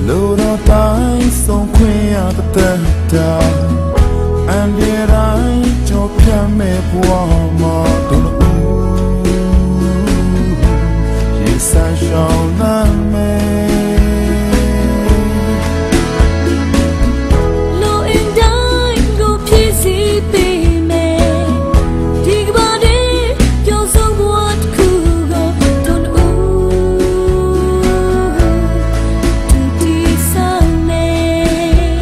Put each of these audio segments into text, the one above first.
လူတော်တိုင်းဆုံးခွင့်ရတဲ့တာအန်ဒီတိုင်းကြောပြမဲ့ဘဝမှာတို့ရေဆိုင်ရှောင်းလာမယ် လူအင်တိုင်းကိုဖြည့်ဆည်းပေးမယ်ဒီကဘာတဲ့ပြောဆုံးဘဝတစ်ခုကိုတို့ဦးတူတီဆောင်မယ်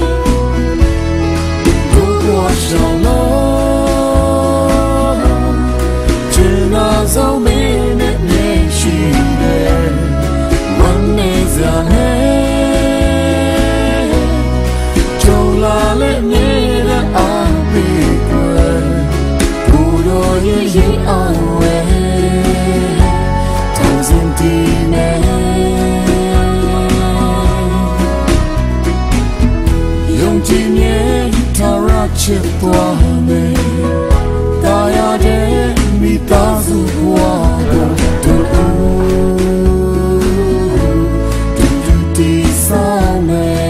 不过小လုံးကျင်နာဆောင်မင်းနဲ့မျက်ရှိတယ်ဝမ်းနေစရာနဲ့ကြုံလာလေမြဲတဲ့အားပေးကွယ်ဘူတော်ရဲ့ရင်အောင်ဝဲတောင်စင်တီနဲ့ ယုံကြည်မြဲထာဝရချစ်သွားမယ်။တာယာတဲ့မိသားစုဘဝကိုတို့ဦးတူတူတည်ဆောင်မယ်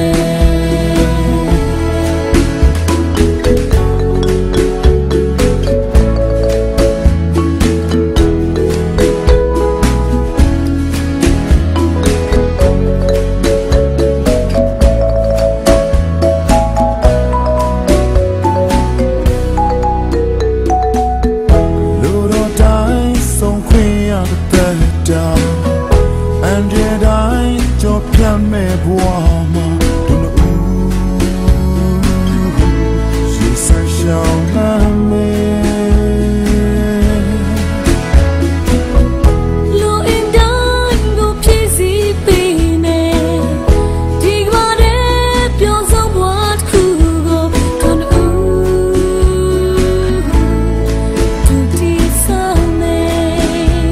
လူတော်တိုင်းဆုံးခွင့်ရတဲ့တာအန်ဒီတိုင်းကြောပြတ်မဲ့ဘဝမှာတို့ဦးရေဆိုင်ရှောင်းလာမယ် လူအင်တိုင်းကိုဖြည့်ဆည်းပေးမယ်ဒီကဘာတဲ့ပြောဆုံးဘဝတစ်ခုကိုတို့ဦးတူတီဆောင်မယ်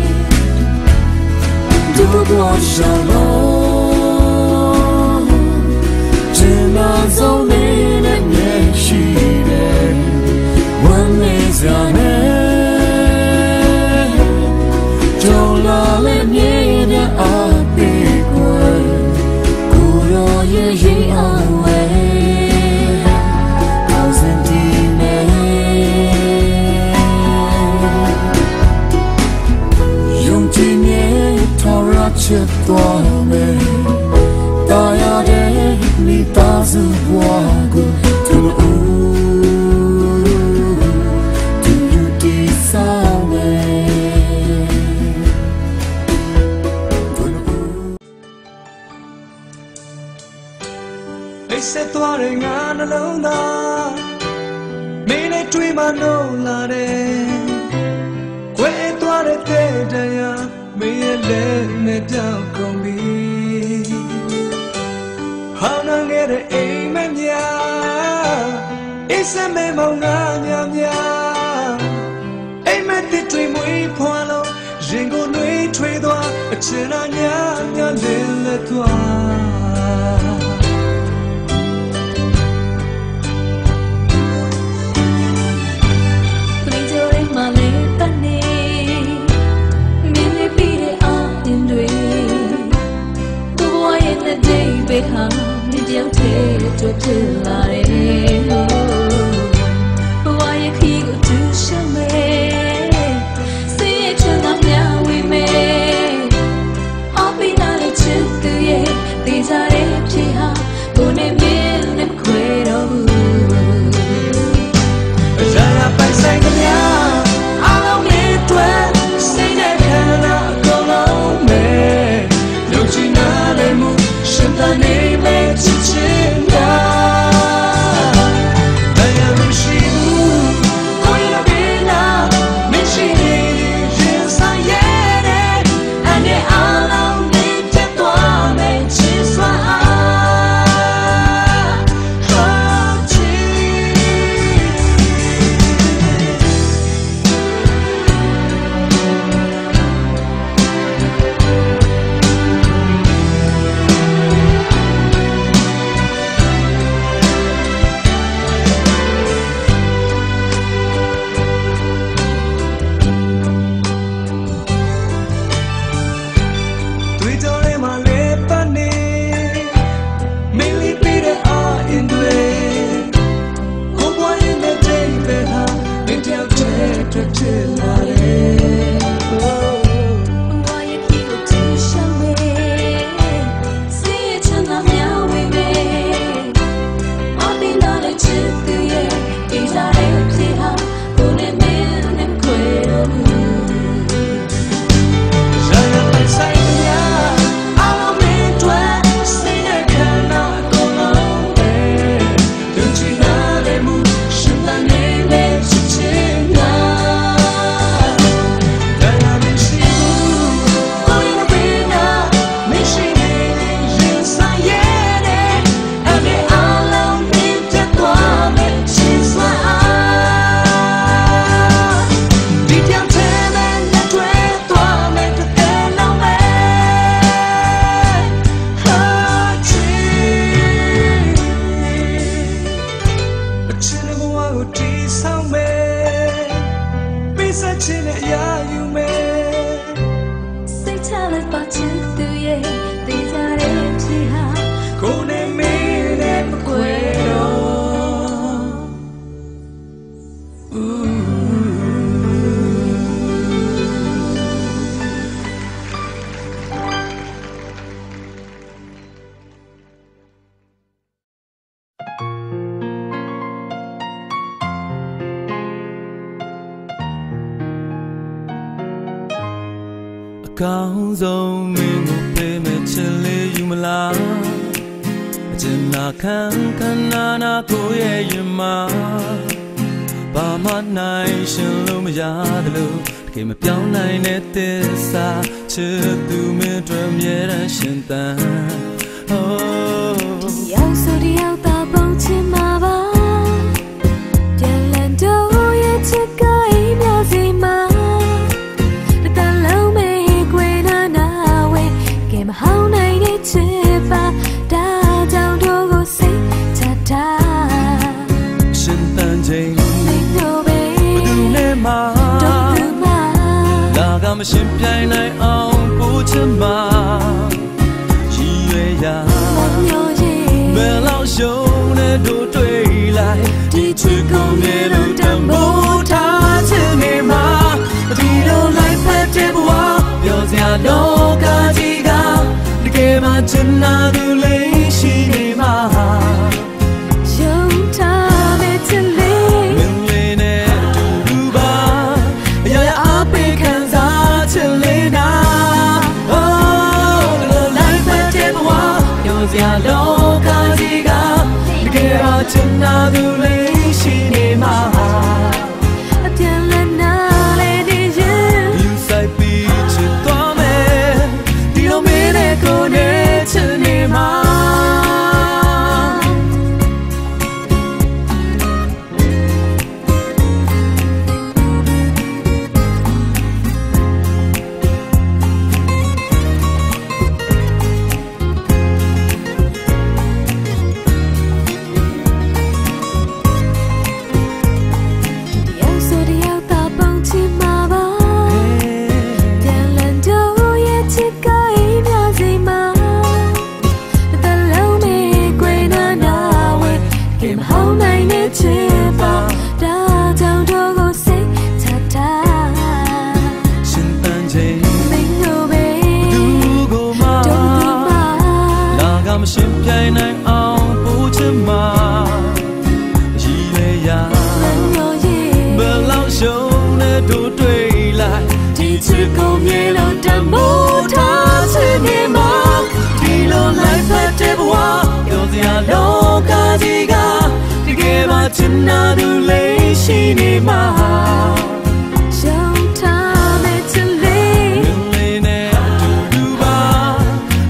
တို့ဘဝရှောင်းလို့ကျင်နာဆုံးနေတဲ့မျက်ရှိတယ်ဝမ်းနေစရာနဲ့ကြုံလာလေမြဲတဲ့အားပေးကွယ်ကိုရောရဲ့ရင်အောင်ဝဲကောင်းစင်တီနဲ့ ယုံကြည်မြဲထာဝရချစ်သွားမယ်။တာယာတဲ့မိသားစုဘဝကိုသူတို့ဦးတူတူတည်ဆောင်မယ်။သူတို့ဦး အိတ်ဆက်သွားတဲ့ငါနှလုံးသားမင်းနဲ့တွေ့မှနှုတ်လာတယ်ခွဲသွားတဲ့တဲ့တရားမင်းရဲ့လက်နဲ့တောက်ကုန်ပြီဟောင်းနှံခဲ့တဲ့အိမ်မက်များအိတ်ဆက်မဲမောင်ငါများများအိမ်မက်တစ်တွေမွေးဖွာလို့ရင်ကိုနှွေးထွေးသွားအချင်အညာများလင်းလက်သွား သမီးတို့ရဲ့မလေးပတ်နေမင်းလေးပြီးတဲ့အာရင်တွေသူ့ဘဝရဲ့တဲ့ဒိတ်ပဲဟာမင်းတယောက်တည်းအတွက်ဖြစ်လာတယ်ဘဝရဲ့ခရီးကိုတူရှောင်မယ်စိတ်ရဲ့ချမ်းသာမျှဝေမယ်အပိနာလေးချစ်သူရဲ့တေချာ အကောင်းဆုံးမင်းကိုပေးမဲ့ချစ်လေးယူမလားအကျဉ်းနာခံခဏနာကိုရဲ့ရင်မှာဘာမှနိုင်ရှင်လို့မရတယ်လို့တကယ်မပြောင်းနိုင်တဲ့သစ္စာချစ်သူမင်းတို့မြဲတမ်းရှင်သန် Oh ရောက်ဆိုတယောက်သာပုံချင်မှာပါပြန်လန်တို့ရဲ့ချစ်ကအိမ်မြစီမှာတတလုံးမေခွေနာနာဝဲကဲမဟောင်းနိုင်တဲ့ချစ်ပါဒါကြောင့်တို့ကိုစိတ်ချတာ ရှင်တန်ချိန် မင်းတို့ပဲ ဘသူနဲ့မှ တို့သူမ လာကမရှင်ပြိုင်နိုင်အောင်ပို့ချင်မှာရည်ရွယ်ရာ မမျောရင် ဘယ်လောက်ရှုံးနေတို့တွေ့လိုက်ဒီချစ်ကုန်မြေလို့တန်ဖိုးထားချင်နေမှာဒီလိုလိုက်ဖက်တဲ့ဘဝပြောစရာလောကကြီးကတကယ်မှချင်နာသူလေးရှိနေမှာ ယုံထားမဲ့ချစ်လေး မင်းလေးနဲ့အတူတူပါအရာရာအပေးခံစားချင်လေးနာ Oh လိုလိုက်ဖက်တဲ့ဘဝပြောစရာလောကကြီးကတကယ်တော့ချင်နာသူလေးရှိနေမှာ အပြန်လနာလေးနေရင် You say ပြီးချစ်သွားမယ်ဒီလိုမင်းနဲ့ကိုယ်နဲ့ချစ်နေမှာ တယောက်ဆိုတယောက်သာပုံချင်မှာပါပြန်လန်တို့ရဲ့ချစ်ကအိမ်မြစီမှာတလုံးမေခွေနာနာဝဲကဲမဟောင်းနိုင်တဲ့ချစ်ပါဒါကြောင့်တို့ကိုစိတ်ချတာ ရှင်တန်ချိန် မင်းတို့ပဲ သူကိုမှ တို့သူမ လာကမရှင်ပြိုင်နိုင်အောင်ပို့ချင်မှာရည်ရွယ်ရာ မမျောရင် ဘယ်လောက်ရှုံးနေတို့တွေ့လိုက်ဒီချစ်ကိုမြေလို့တမိုးထားချင်နေမှာဒီလိုလိုက်ဖက်တဲ့ဘဝပြောစရာလောကကြီးကတကယ်မှချင်နာသူလေးရှိနေမှာ ယုံထားမဲ့ချစ်လေး မင်းလေးနဲ့အတူတူပါ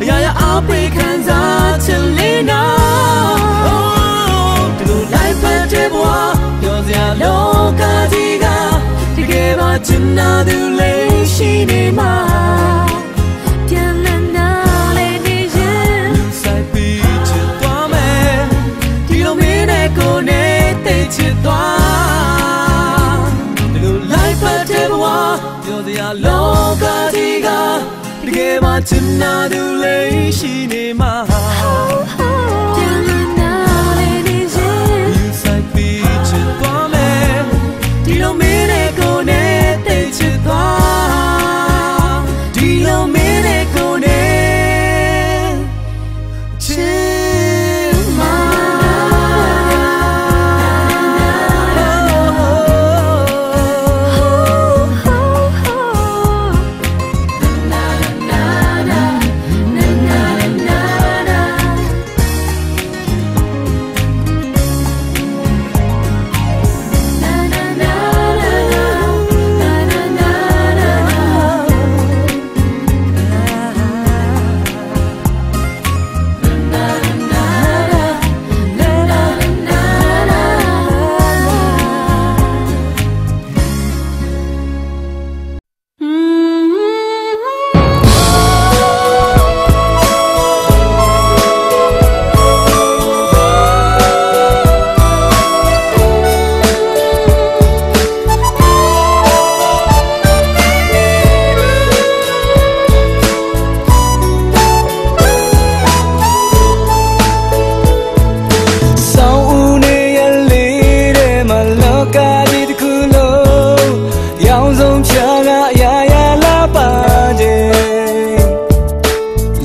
အရာရာအပေးခံစားချင်လေးနာ Oh ဒီလိုလိုက်ဖက်တဲ့ဘဝပြောစရာလောကကြီးကတကယ်မှချင်နာသူလေးရှိနေမှာ ပြန်လနာလေးနေရင် ဆိုင်ပြီးချစ်သွားမယ်ဒီလိုမင်းနဲ့ကိုယ်နဲ့တိတ်ချစ်သွားဒီလိုလိုက်ဖက်တဲ့ဘဝပြောစရာလောကကြီးကတကယ်မှချင်နာသူလေးရှိနေမှာ ပြန်လနာလေးနေရင် You ဆိုင်ပြီးချစ်သွားမယ်ဒီလိုမင်းနဲ့ကိုယ်နဲ့တိတ်ချစ်သွားဒီလိုမင်းနဲ့ကိုယ်နဲ့ချစ်မှာ ဆောင်းဦးနေရလေးတဲ့မလောကကြီးတစ်ခုလုံးရောင်စုံဖြာကအရာရာလာပါတယ်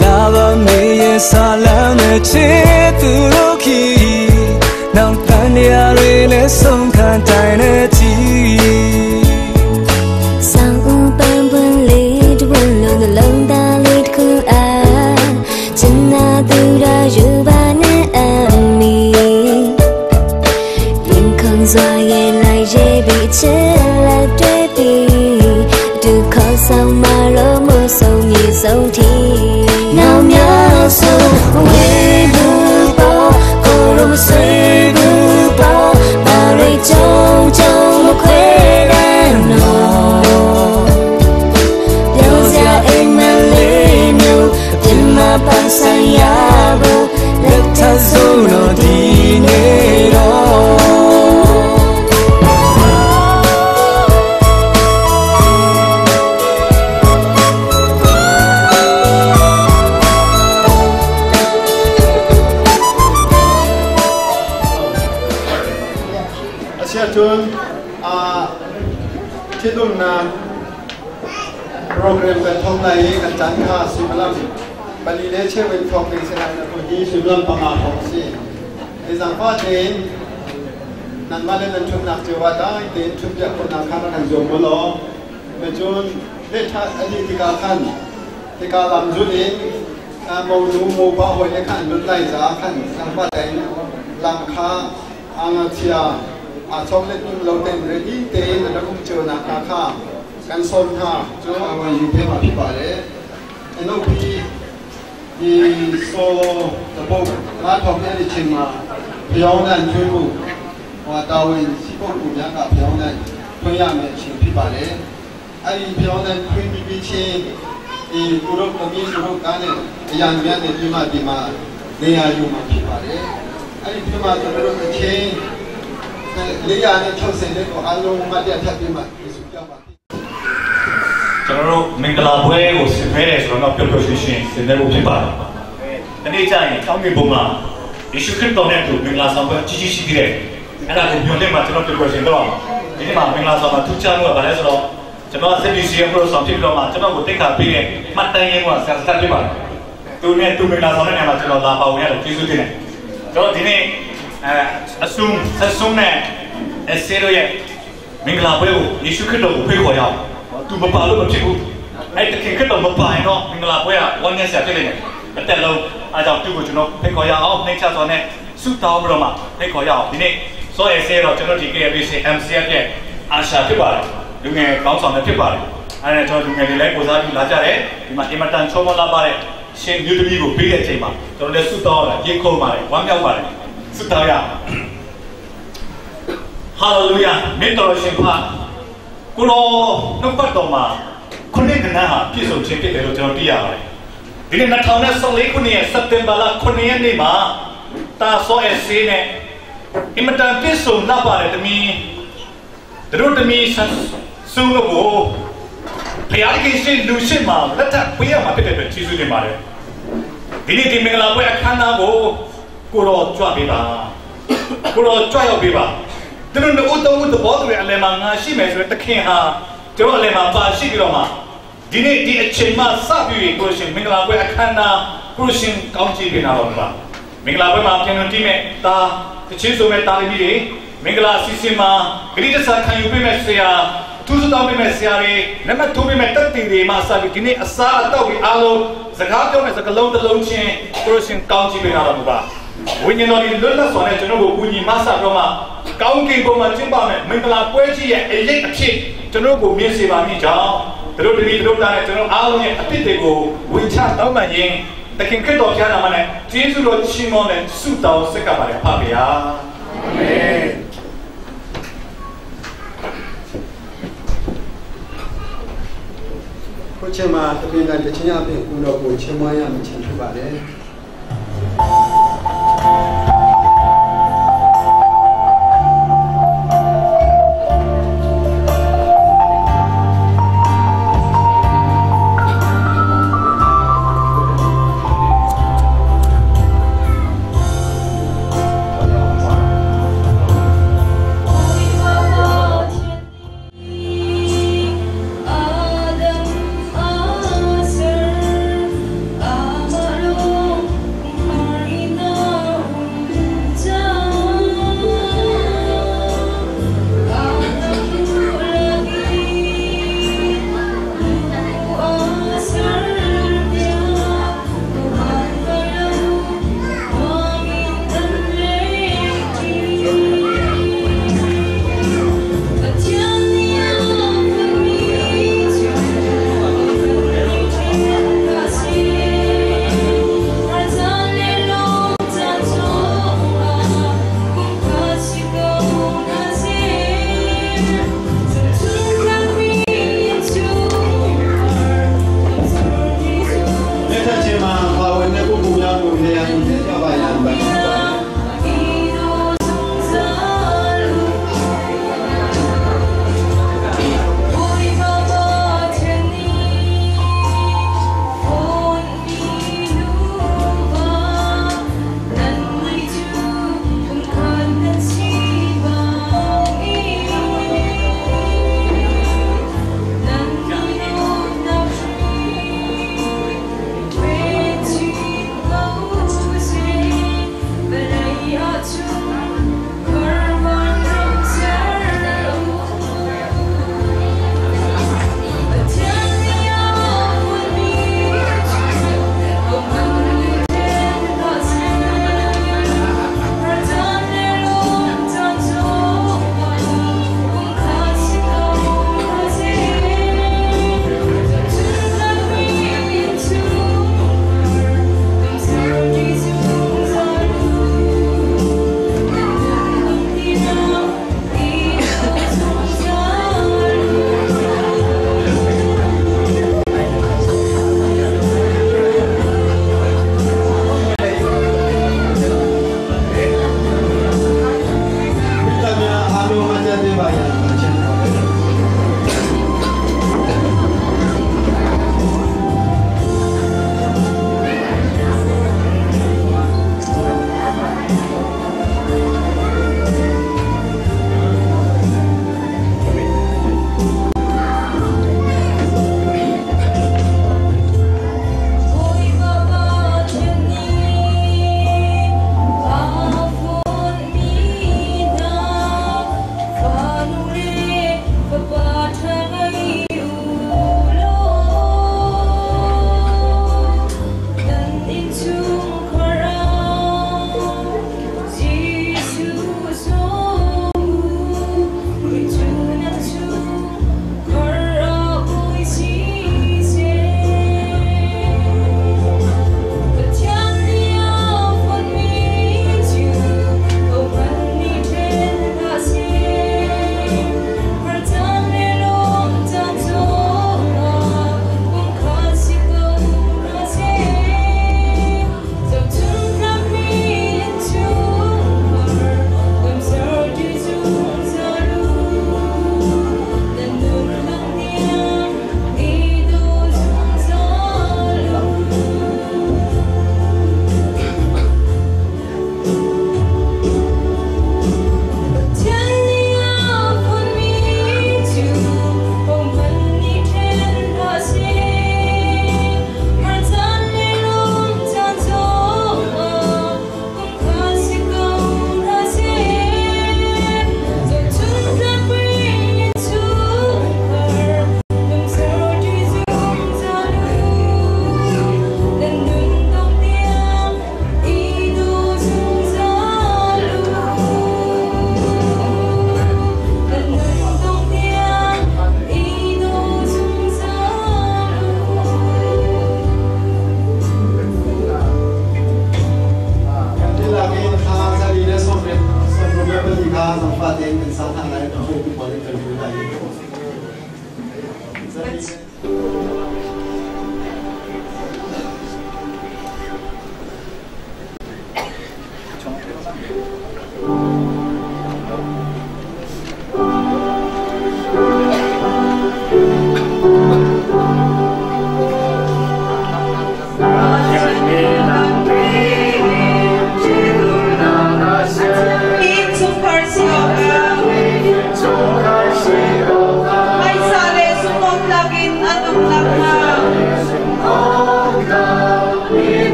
လာပါမေရဲ့ဆာလမ်းနဲ့ချစ်သူတို့ခီနောက်တန်ရာတွေလည်းဆုံးခံတိုင်နေချီ ဆောင်ဦးပန်းပွင့်လေးတစ်ပွင့်လုံး Thawknak program kan thawk lai i kan caan kha suimilam 4 le cheu in thawk ding si lai atu hi suimilam 5 thawk a si. Hi zaangfah tein nanmah le nan ṭhutnak cio ah dai tein ṭhutpiak khawhnak kha rak kan zuam u law cun lehthah a dih tikah khan hika lam zulh in monu mopa hawi le kha an lut lai caah khan zaangfah tein lam kha a ngakchia aa chawklet ning lo tein ready tein an rak um cio nak hna kha kan sawm hna. Cu awan yu phe ma phi pa le NOP di so tabo nga thok ni ani chin ma phyo nan thun mu wa tawin si ko ku nya ka phyo nan thun ya me chin phi pa le ai phyo nan thun bi bi chinဒီကုရုသမီးစုကားနဲ့အရာများနဲ့ဒီမှာဒီမှာနေရာယူမှာဖြစ်ပါတယ်။အဲ့ဒီပြမှာကျွန်တော်တို့အချင်း460နဲ့ကိုအားလုံးမှတ်တရထပ်ပြီးမှယေရှုကြောက်ပါ ကျွန်တော်တို့မင်္ဂလာပွဲကိုဆင်နွှဲတယ်ဆိုတော့ပျော်ပျော်ရွှင်ရွှင်ဆင်နွှဲဖို့ဖြစ်ပါတယ်။ဒီနေ့ကျရင်ကောင်းကင်ဘုံမှာယေရှုခရစ်တော်နဲ့အတူမင်္ဂလာဆောင်ပွဲကြီးကြီးရှိသေးတယ်။အဲ့ဒါကိုညွှန်တဲ့မှာကျွန်တော်ပျော်ပျော်ရွှင်တော့ဒီနေ့မှာမင်္ဂလာဆောင်မှာထူးခြားမှုကဘာလဲဆိုတော့ကျွန်တော် ZBC ရဲ့ pro ဆောင်ဖြစ်ပြီးတော့မှကျွန်တော်ကိုတိတ်ခါပေးတဲ့မှတ်တမ်းရင်းကဆရာဆက်ဖြစ်ပါတယ်။သူနဲ့သူမင်္ဂလာဆောင်တဲ့နေရာမှာကျွန်တော်လာပါဝင်ရတယ်ကျေးဇူးတင်တယ်။ကျွန်တော်ဒီနေ့အဲအဆုံဆက်ဆုံနဲ့အစေတို့ရဲ့မင်္ဂလာပွဲကိုယေရှုခရစ်တော်ကိုဖိတ်ခေါ်ရအောင်။သူမပါလို့မဖြစ်ဘူး။အဲ့တခင်ခရစ်တော်မပါရင်တော့မင်္ဂလာပွဲကဝမ်းနည်းစရာဖြစ်နေတယ်။အတက်လုံးအဲကြောင့်သူ့ကိုကျွန်တော်ဖိတ်ခေါ်ရအောင်နှိမ့်ချစွာနဲ့ဆုတောင်းပြီးတော့မှဖိတ်ခေါ်ရအောင်ဒီနေ့စောရဲစေတော့ကျွန်တော်ဒီ KFC MCF ရဲ့အာရှာဖြစ်ပါတယ်။လူငယ်ကောင်းဆောင်လည်းဖြစ်ပါတယ်။အဲ့ဒါကျွန်တော်လူငယ်တွေလည်းကိုစားပြီးလာကြတယ်။ဒီမှာအင်မတန်ချောမောလာပါတဲ့ရှင်မြို့သမီးကိုပေးတဲ့အချိန်မှာကျွန်တော်လည်းဆုတောင်းရတယ်ရေခုံပါတယ်ဝမ်းမြောက်ပါတယ်ဆုတောင်းရအောင်ဟာလေလုယာမြတ်တော်ရှင်ဖကိုရောနှုတ်ပတ်တော်မှာခုနှစ်ကနန်းဟာပြည့်စုံခြင်းဖြစ်တယ်လို့ကျွန်တော်သိရပါတယ်။ဒီနေ့2014ခုနှစ်ရဲ့စက်တင်ဘာလ9ရက်နေ့မှာတာဆောအဆေးနဲ့အင်မတန်ပြည့်စုံလာပါတယ်တမီးတို့တမီးဆုလို့ကိုဖျားခင်ရှင်လူရှိမှာလက်ထပ်ပေးရမှာဖြစ်တဲ့အတွက်ကျေးဇူးတင်ပါတယ်။ဒီနေ့ဒီမင်္ဂလာပွဲအခမ်းအနားကိုကိုရောကြွပေးပါ။ကိုရောကြွရောက်ပေးပါ။တို့တို့တုံးတဘောတွေအလယ်မှာငါရှိမယ်ဆိုတဲ့တခင်ဟာတို့အလယ်မှာပါရှိပြီးတော့မှဒီနေ့ဒီအချိန်မှစပြီးကိုရှင်မင်္ဂလာပွဲအခမ်းအနားကိုရှင်ကောင်းချီးပေးနာတော်ပါ။မင်္ဂလာပွဲမှာပြန်လို့တိမဲ့တာတချင်းဆိုမဲ့တာလီမီတွေမင်္ဂလာစီစဉ်မှာဂရိတဆာခံယူပေးမဲ့ဆရာသူစတော်ပေးမဲ့ဆရာတွေလက်မှတ်ထိုးပေးမဲ့တက်တင်တွေမှာစပြီးဒီနေ့အစားအသောက်တွေအားလုံးစကားပြောမဲ့စကားလုံးတစ်လုံးချင်းကိုရှင်ကောင်းချီးပေးနာတော်မူပါ။ဝိညာဉ်တော်ဒီလွတ်လပ်စွာနဲ့ကျွန်တော်ကိုကူညီမဆတော့မှကောင်းကင်ဘုံမှာကျင်းပမယ်မင်္ဂလာပွဲကြီးရဲ့အရေးအဖြစ်ကျွန်တော်ကိုမြင်စေပါမိကြောင်းတို့တပည့်တို့တာနဲ့ကျွန်တော်အားလုံးရဲ့အပြစ်တွေကိုဝင်ချတောင်းပန်ရင်းသခင်ခရစ်တော်ဖျားနာမနဲ့ကျေးဇူးတော်ချီးမွမ်းတဲ့ဆုတောင်းဆက်ကပါတယ်ဖခင်အာမင် ခုချိန်မှာတပင်တန်တချင်းအပြင်ကုတော်ကိုချီးမွမ်းရမယ်ခြင်းဖြစ်ပါတယ် Adam Aser Amaru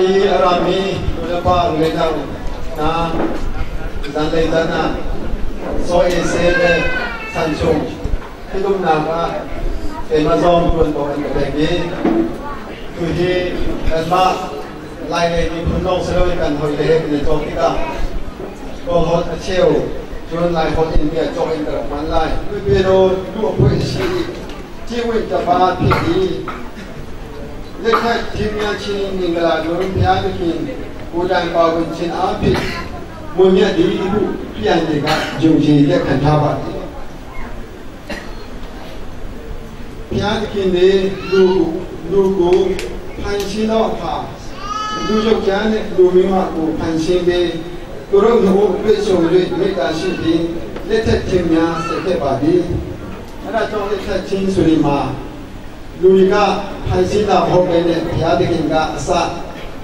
I a rami nulepa nulenau hna zanlei zan ah Saw E Se le San Sung ṭhitumnak ah keimah zong ṭuanvo an ka pek i tuhi kanmah Lailei miphun lawng si loin kan hawile he kan i cawk tikah Kawlholh a cheu cun Laiholh in bia cawk in ka rak hman lai. Tuipelaw luahpuai a si i Ciwin tapa phit i Lekhat thimnya chin mingala dun phya nikin Udan pa win chin a phit Munya di hu pian ni ka jungji lekhan tha ba ti Phya nikin ni lu lu ku phan chi lo kha lu yok kya ne lu mi ma ku phan chin be tu ro nu lwe so lwe me ta shi bi le thet thimnya se ke ba di အဲ့ဒါကြောင့်လက်ထက်ချင်းဆိုဒီမှာလူတွေကဖန်ဆင်းတာမဟုတ်ဘဲနဲ့ဘုရားသခင်ကအစ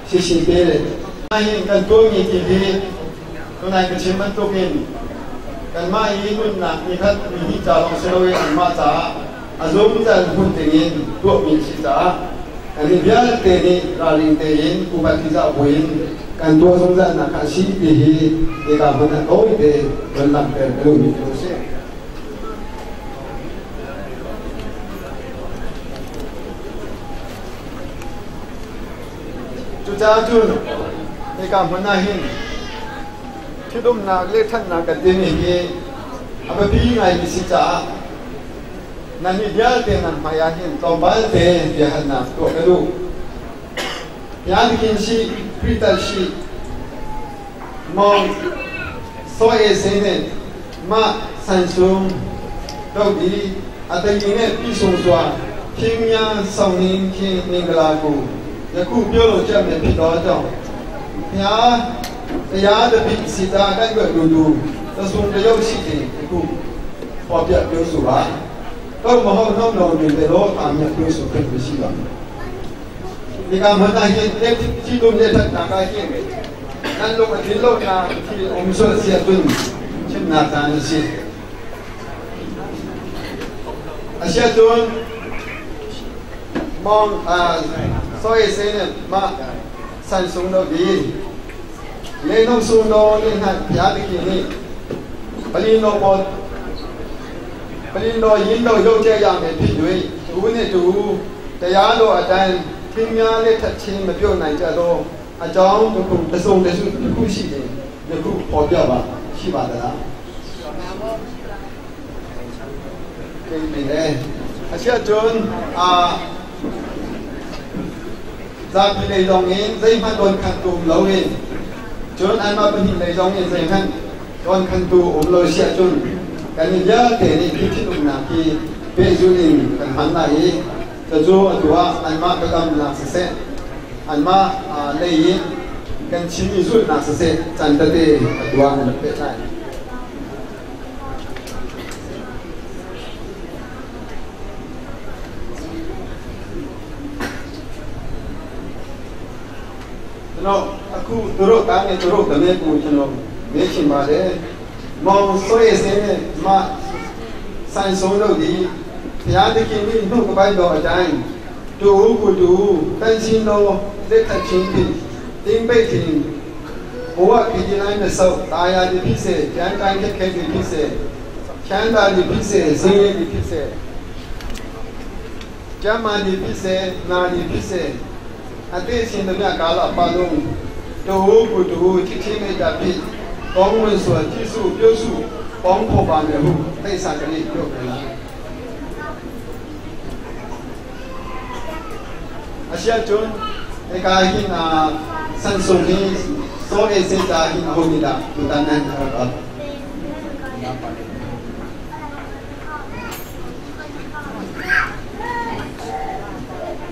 ရှိရှိပေးတယ်။အရင်ကန်တိုးငီတီဒီตัวไหนก็ชิมันตัวกินกันมาอีนุ่นนะมีคัดมีที่จ่าลองเซโลเอนมาจ่าอาซุมจันหุ่นเตงินตัวมีชิจ่าอันนี้เบียเตนี่ราลิงเตยินอุบัติจ่าบุญกันตัวสงจันนะคาชีปีฮีเอกามันโอ้ยเตวันหลังเป็นลูกมีตัวเสีย จุจ้าจุนในการพนาหินที่ตุ้มนักเล็กท่านนักกันตีนี่ฮีอาไปพี่ไงมีสิจ้านั่นนี่เดียวเตนันมายาหินตอบ้านเตเดียหันนักตัวกระดูกยานกินชีคริตัลชีมองโซเอเซเนมาสันซุงดอกดีอัตยิงเนี่ยพี่สงสัวพิมยาสองนิงคินิงกลากู ယခုပြောလို့ကြမယ်ဖြစ်တော့ကြောင့်ဘုရားတရားတပိစီတာကန့်ကွက်လူလူသဆုံတရုပ်ရှိတယ်ယခုပေါ်ပြပြောဆိုပါတော့မဟုတ်တော့တော်နေတယ်လို့အာမြပြောဆိုခွင့်မရှိပါဘူးဒီကမနာဟင်တဲ့ကြည့်လို့တဲ့တာကဟင်နန်လို့အဒီလို့နာဒီအုံဆောစီအတွင်းချင်းနာတန်စီအရှက်တွန်းမောင်အာ 所以说呢，嘛，三松都比，你弄松都你看别的给你，不灵都不，不灵都引导有这样的比对，读呢读，တရားတော်အတိုင်းသင်များလက်ထချင်းမပြောနိုင်ကြတော့အကြောင်းတစ်ခုတစ်စုံတစ်စုတစ်ခုရှိတယ်ယခုပေါ်ပြပါရှိပါသလားကိမင်းလေအချက်ကျွန်းအာ ဇာပိလေลงอินใจมันโดนขันตูมเลวินจนอันมาเป็นหินเลยลงอินใจมันโดนขันตูอมเลยเสียจนกันนี่ยาเตนี่ที่ที่ตุ่มนาที่เปจูนินกันหันไหนจะจูตัวอันมากระดำนาเสอันมาเลยกันชิมิสุดนาเสจันตเตตัวอันเป็นไร ကျွန်တော်အခုသူတို့တားနေသူတို့တမဲကိုကျွန်တော်မေးချင်ပါတယ်မောင်ဆွေစင်းနဲ့မဆိုင်ဆုံးတို့ဒီဘုရားသခင်၏နှုတ်ကပိုက်တော်အတိုင်းတူကိုတူတန်ရှင်တော်လက်ထချင်းဖြင့်တင်းပိတ်ခြင်းဘဝခီးလိုင်းနဲ့ဆောက်တာယာဒီဖြစ်စေကြမ်းတိုင်းခက်ခဲဒီဖြစ်စေချမ်းသာဒီဖြစ်စေဆင်းရဲဒီဖြစ်စေကျမ်းမာဒီဖြစ်စေနာဒီဖြစ်စေ အတိအရှင်တို့မြတ်ကာလပတ်လုံးတူကိုတူချစ်ချင်းမေတ္တာဖြင့်ကောင်းဝင်စွာကြည့်စုပြုစုပေါင်းဖို့ပါမယ်ဟုသိစာကလေးပြောပြလာအရှက်ကျွန်းဧကာဟိနာစန်ဆုံနီသောဧစေတာဟိအဟုနိတာတူတန်နန်တော့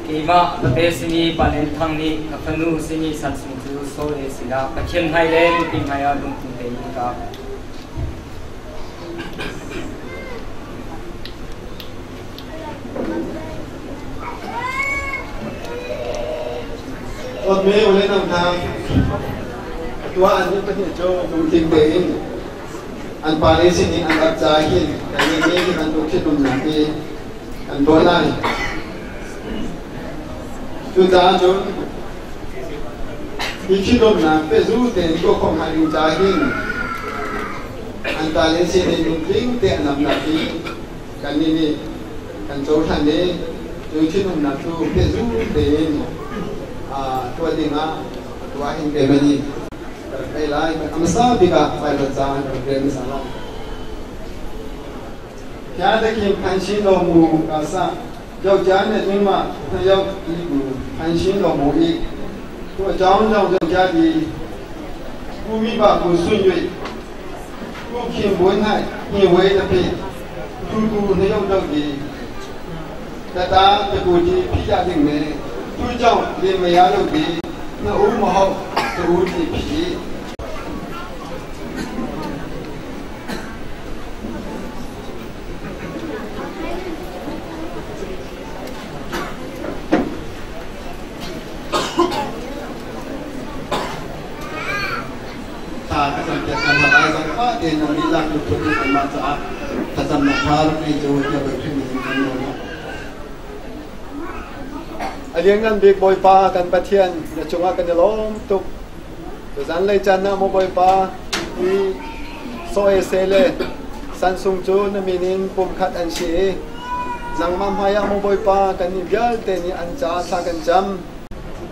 Kima pape simi palen thang ni kafanu simi san sung chu so e sila pathian hai le mi pi maya lung tung te ni ka อดเมลเลยนำทางตัวอันนี้เป็นโจดูจริงเองอันปาริสินี้อันรับใจหินอันนี้นี่อันตุกชิดุมหนักที่อันตัวไล่ จุดจ้าจุด Hi ṭhitumnak pehzul tein tuah khawh hnga ding ca hin an ta le sining lungtling te an amnak hi kannih nih kan cohlan i cu ṭhitumnak cu pehzul tein tuah dingah tuah hin keimah nih ka rak ei lai. A hmasa bik ah Baibal ca ka rak rel hmasa lai. ဖျားသခင်ဖန်ဆင်းတော်မူကာစယောက်ျားနှင့်မိန်းမနှစ်ယောက်ဤကိုဖန်ဆင်းတော်မူ၏ထိုအကြောင်းကြောင့်ယောက်ျားသည်ကိုမိဘကိုစွန့်၍ကိုခင်ပွန်း၌ညှိဝဲသဖြင့်သူသူနှစ်ယောက်တို့သည်တတားတကူကြီးဖြစ်ကြလိမ့်မယ်သူကြောင့်လင်မယားတို့သည်နှစ်ဦးမဟုတ်တဦးတည်းဖြစ် te na mi lak lu tu kan ma cha thazam na thar ni jo ya ba khri ni kan no aliang ngan big boy pa kan pathian na chunga kan lom tuk to zan lei chan na mo boy pa i so e se le san sung chu na minin pum khat an si nang ma maya mo boy pa kan ni bial te ni an cha tha kan cham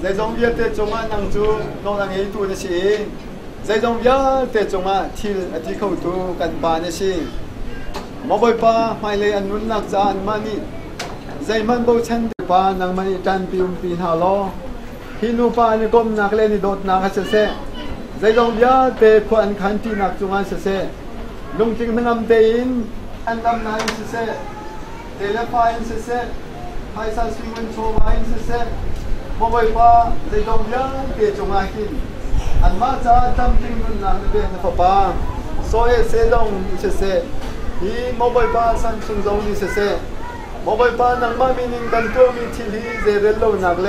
zai zong bial te chunga nang chu no lang ei tu na si ဇေဇုံပြတဲ့ကျုံမသီအတိခုတ်တူကန်ပါနေရှိမဘိုပါမိုင်လေအနုနက်ဇာန်မနီဇိမန်ဘောချန်ပါနန်မနီတန်ပီုံပီဟာလောဟိနူပါနေကုမ်နက်လေနီဒတ်နာခဆဆေဇေဇုံပြတဲ့ခွန်ခန်တီနက်ကျုံဆဆေလုံတင်းငမ်တေင်အန်ဒမ်နိုင်ဆဆေတေလဖိုင်ဆဆေဖိုင်ဆာဆွီဝန်ချိုဝိုင်းဆဆေမဘိုပါဇေဇုံပြတဲ့ကျုံမဟင်း อันมาจาทำจริงนุนนะเบนฟปาโซเอเซดงเซเซฮีโมบายปาซัมซุงจงนี่เซเซโมบายปานังมามินิงกันตัวมีทีฮีเจเรลโลนักเล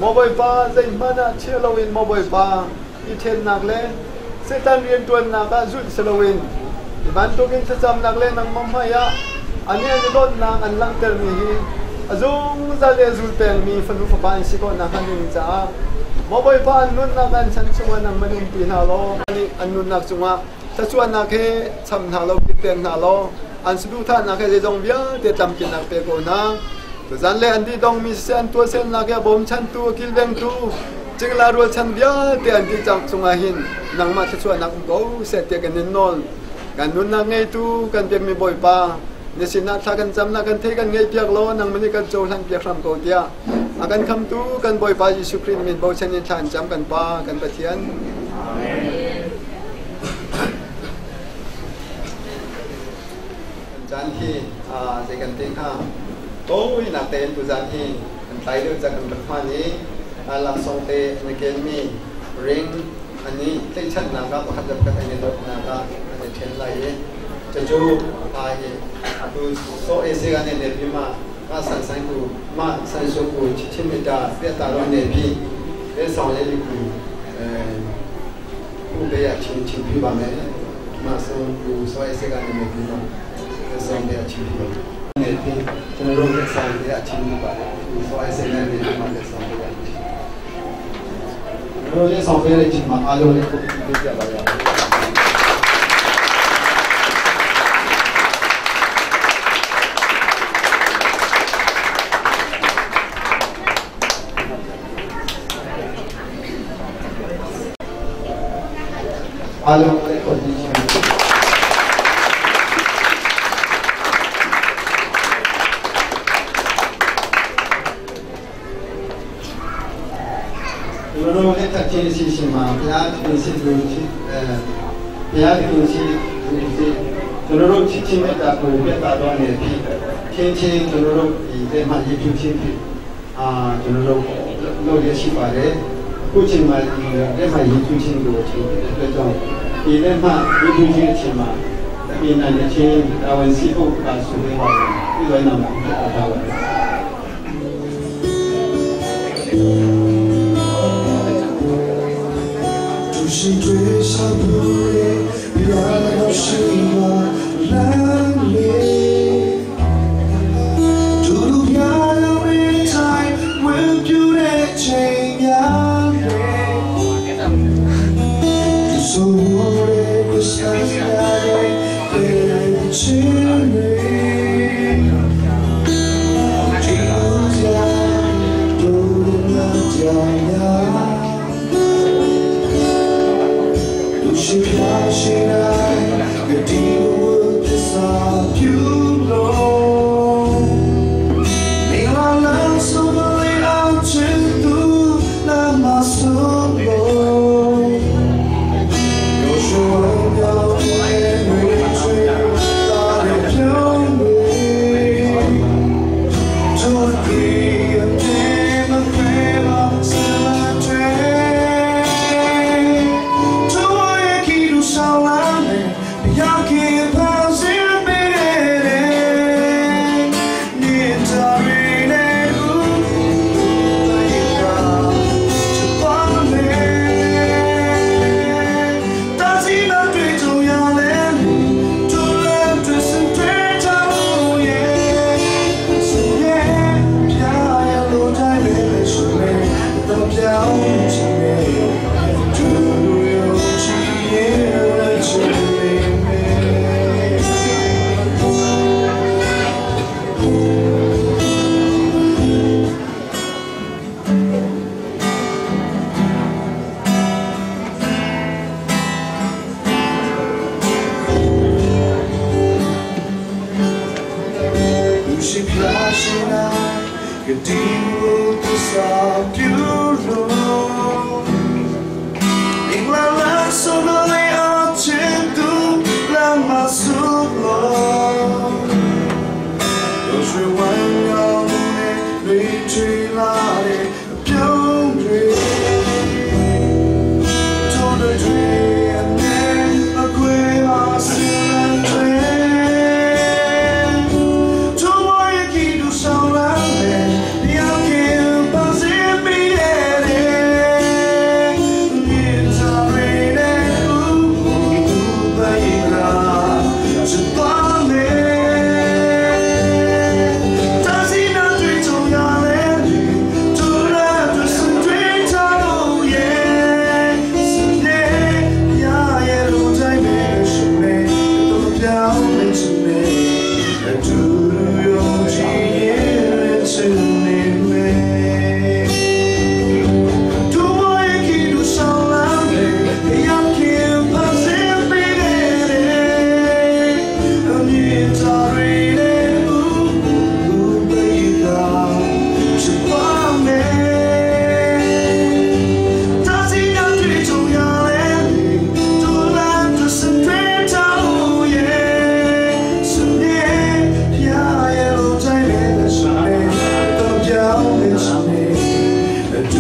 โมบายปาเจมานาเชลวินโมบายปาอีเทนนักเลเซตันเรียนตัวนักจุดเซลวินอีบันตุกินจะจำนักเลนังมอมายะอันนี้อันนี้โดนนักอันลังเตอร์มีฮีอจุงจะเลจุดเป็นมีฟนุฟปานสิโกนักอันนี้จ้า มบอยปานนุนนักอันฉันชวนนังมันปีนาโลอันนี้อันนุนนักจุงะถ้าชวนนักเฮทำนาโลกิเต็มนาโลอันสุดท้ายนักเฮจะจงเบี้ยเตจำกินนักเปโกนักตัวจันเลอันที่ต้องมีเส้นตัวเส้นนักเฮบ่มฉันตัวกิลเบงตัวจึงลารวฉันเบี้ยเตอันที่จังจุงะหินนังมาชวนนักโกเสเตกันนินนอลกันนุนนักไงตัวกันเป็นมีบ่อยปาในสินะถ้ากันจำนักกันเทกันไงเปียกโลนังมันนี่กันโจลันเปียกรำโกเตียอากันคำตู้กันบ่อยปายิสุคริตมินบ่เชนิทานจำกันปากันปะเทียนจานที่เจกันเต็งข้าโต้ยนักเต็นตุจานที่กันไตเรื่องจากกันประมาณนี้หลักทรงเตในเกณฑ์มีริงอันนี้เล่นชั้นนะครับขัดจับกันในรถนะครับในเทนไลจะจูไปดูโซเอเซียในเนพิมามาสันสันกูมาสันสุกูชิมิตาเปียตาโรเนพีเอสองเลลิกูกูเบียชินชินพิบาเมมาส่งกูโซเอเซียในเนพิมาเอสองเบียชินพิบาเนพีจะรู้เรื่องสองเบียชินพิบาโซเอเซียในเนพิมาเอสองเบียรู้เรื่องสองเบียชินมาอาโลเลกูเบียบายအားလုံးလည်းကိုကြည့်ရှင်တို့လည်းတက်ချင်းရှိရှိမှာဘုရားသခင်ရှိသူရှိဘုရားသခင်ရှိသူရှိကျွန်တော်တို့ချစ်ချင်းမြတ်တာကိုပြတ်တာတော့နေပြီချင်းချင်းကျွန်တော်တို့ဒီတဲ့မှာရည်ပြချင်းဖြစ်ကျွန်တော်တို့လုပ်ရရှိပါတယ်အခုချိန်မှာဒီတဲ့မှာရည်ပြချင်းကိုချင်းတဲ့အတွက်ကြောင့်ဒီတဲ့မှာရည်ပြချင်းအချိန်မှာပြည်နယ်ချင်းတာဝန်ရှိဖို့ကဆိုနေပါတယ်ဒီလိုနာမှာပြတ်တာပါတယ် 是对上不连，原来是我难免。独独漂流在温柔的情感里， ရှိနိုင်ကတိမှုသစ္စာပြုလို့ မင်္ဂလာလမ်းဆုံးလို့အချင်းသူလမ်းမဆုလို့တို့ရွှေဝမ်းကောင်းနဲ့တွေထွေလာတဲ့ပြုံးတွေတို့တွေနဲ့အခွေပါစလန်တွေတို့ဝရကီတို့ဆောင်လာတဲ့ရောက်ခင်ပါစေပြတဲ့မြင်ကြရတဲ့ဦးဘေးလာချစ်တော်နေ 他心那最重要的，除了就是最差的耶，是耶呀耶，路在没是没，都表没是没，只有几夜是你没。突破一起路上浪费，要看怕谁被的，你在瑞的不被他是光明。他心那最重要的，突然就是最讨厌，是你呀耶路在你的身边，都要你是你。只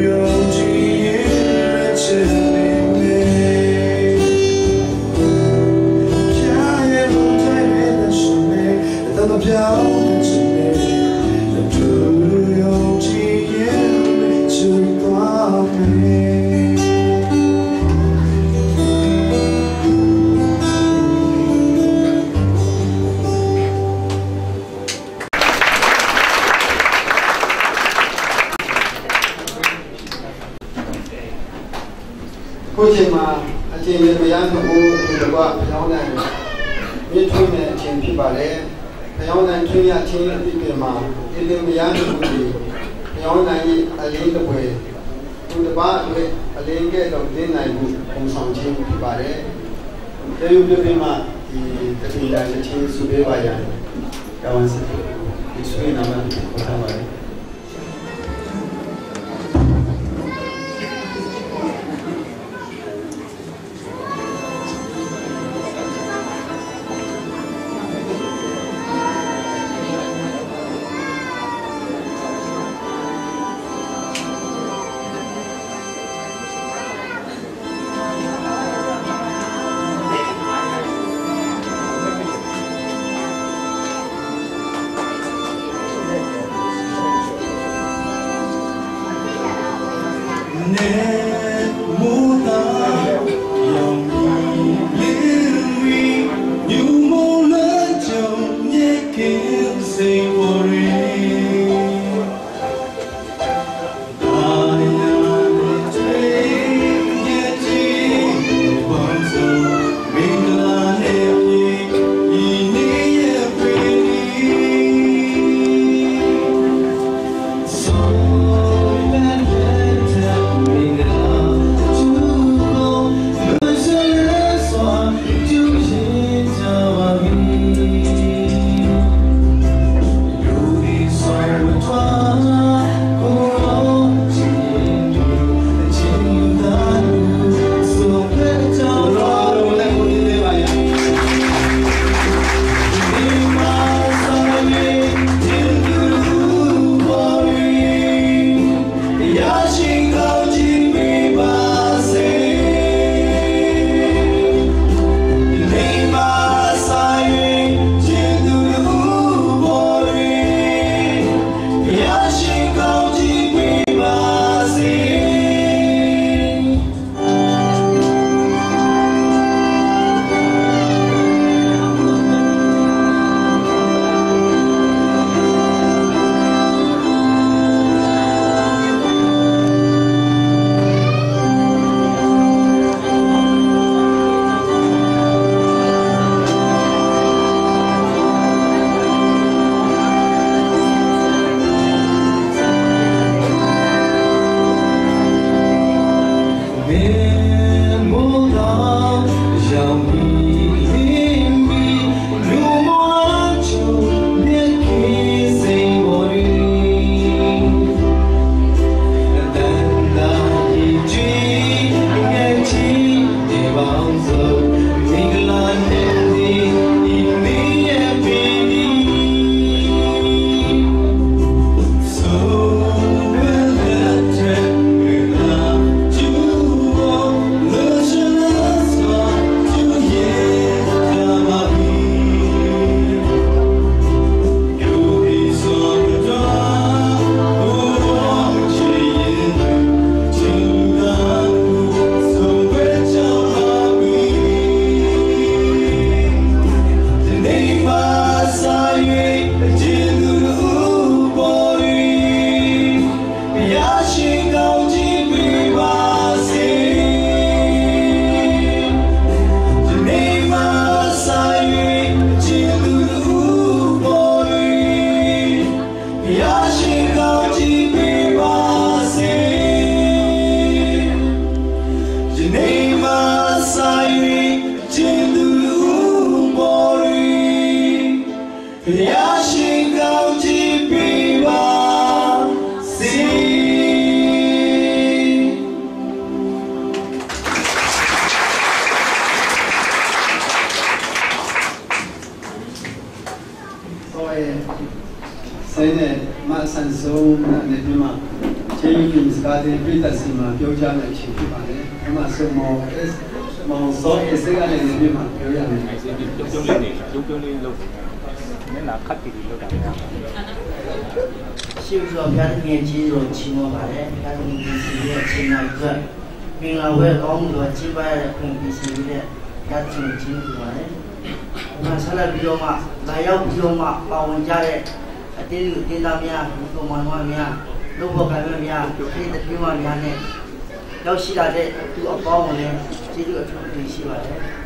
有记忆是你家也不在你的身边，等到飘的是你，只有记忆是光明。 ခုချိန်မှာအချိန်ရမရမ်းမှုဒီကပြောင်းနိုင်မြင့်ထွေးနေအချိန်ဖြစ်ပါလေ။ပြောင်းနိုင်ထွေးရချင်းအတိတ်တွေမှာအလင်းမရမ်းမှုတွေပြောင်းနိုင်အလင်းတစ်ပွဲသူတစ်ပါးအတွက်အလင်းကဲ့သို့လင်းနိုင်မှုပုံဆောင်ခြင်းဖြစ်ပါတယ်။တေယုပြပြမှာဒီတတိယအချင်းစုပေးပါရန်ကဝန်စဒီဆွေးနာမခေါ်ထားပါတယ်။ 就ဆိုင်နဲ့မဆန်ဆုံးနဲ့ဒီမှာချင်းပြင်စကားတဲ့ပြည်သက်စီမှာပြောကြမယ့်အချိန်ဖြစ်ပါတယ်။အမဆုံးမော S မောင်စော S ကလည်းဒီမှာပြောရမယ်။ ပြုံးပြုံးလေးနေပြုံးပြုံးလေးလုပ်တယ်မျက်နှာခတ်တီတီလုပ်တာ ရှိဥစွာဘုရားသခင်ကြီးတော်ချီးမွမ်းပါတယ်။ဘုရားသခင်ကြီးစီရဲ့အချိန်နာအတွက်မင်္ဂလာဝဲကောင်းမှုတော်ကျင်းပရတဲ့ခွင့်ပြုစီတဲ့ဘုရားသခင်ကြီးပြုပါတယ်။ဒီမှာဆက်လက်ပြီးတော့မှလာရောက်ပြီးတော့မှပါဝင်ကြတဲ့အတင်းလူအတင်းသားများဒီကောင်မတော်များလူဘောကံများပြည်တပြေးမများနဲ့ရောက်ရှိလာတဲ့သူအပေါင်းကိုလည်းကျေးဇူးအထူးတင်ရှိပါတယ်။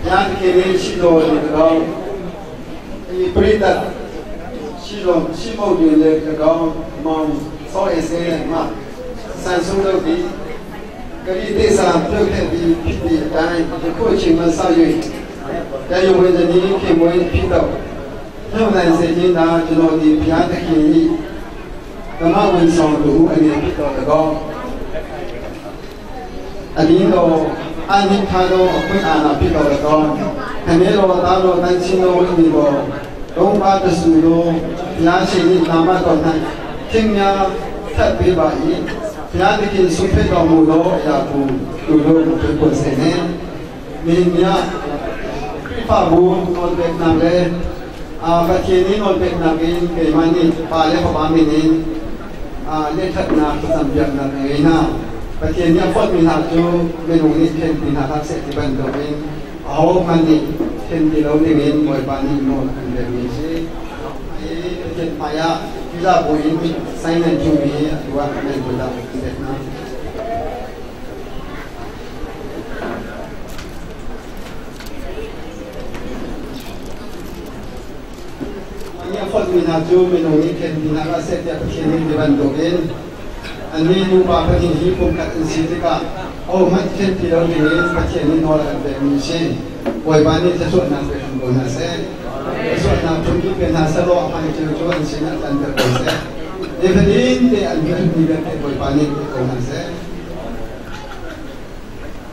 ညာခေနေရှိတော်ဒီကောင်ဒီပရိသတ်ရှိတော်ရှိမုတ်တွေလည်းကောင်မောင်စောအစင်းမှာဆန်ဆုံးတို့ဒီဂရိသစ္စာပြုတ်ခဲ့ပြီးဖြစ်သည့်အတိုင်းယခုအချိန်မှစ၍တရားဝင်တဲ့ဒီဖြစ်မွေးဖြစ်တော့နှုတ်နိုင်စေခြင်းသာကျွန်တော်ဒီဘုရားသခင်၏ဓမ္မဝင်ဆောင်သူအနေဖြစ်တော်၎င်းအဒီတော်အနိထာတော်အခွင့်အာဏာဖြစ်တော်၎င်းခမေတော်သားတော်တန်ချင်းတော်ဝိညာဉ်တော်သုံးပါးတဆူတော်ဘုရားရှင်၏နာမတော်၌သင်များထပ်ပေးပါ၏ဘုရားသခင်ဆုဖက်တော်မူသောအရာကိုသူတို့ပြပွင့်စေနှင့်မိမြခရိဖဘူတော်တဲ့နာလေအာဘချေနီတော်တဲ့နာကင်းကေမနီပါလေပပါမီနီအာလက်ထနာသံပြနာကေနာပချေနီဖော့မီနာကျိုမေနုနီเทนตินาทักเสติบันโตเองเอามันนี่เทนติโลนี่เงินมวยปานี่โนอันเดมีสิไอ้เทนพายะพิลาบุอินไซนันจูมีตัวเมนบุลาเดนะอันนี้คนมีนาจูเมนูนี้เทนตินาก็เสร็จเทนติบันโตเองอันนี้นูปาปฏิหิปุ่มกัดอินทรีย์กะโอ้มันเช่นที่เราเห็นประเทศนี้นอนแบบมีเช่นป่วยบ้านนี้จะสวดนำไปทำบุญนะเซ่สวดนำทุกที่เป็นนาสโลอันเจอจวนชินะจันเดโกเซ่เอฟดินเตอันนี้มีแบบป่วยบ้านนี้โกนะเซ่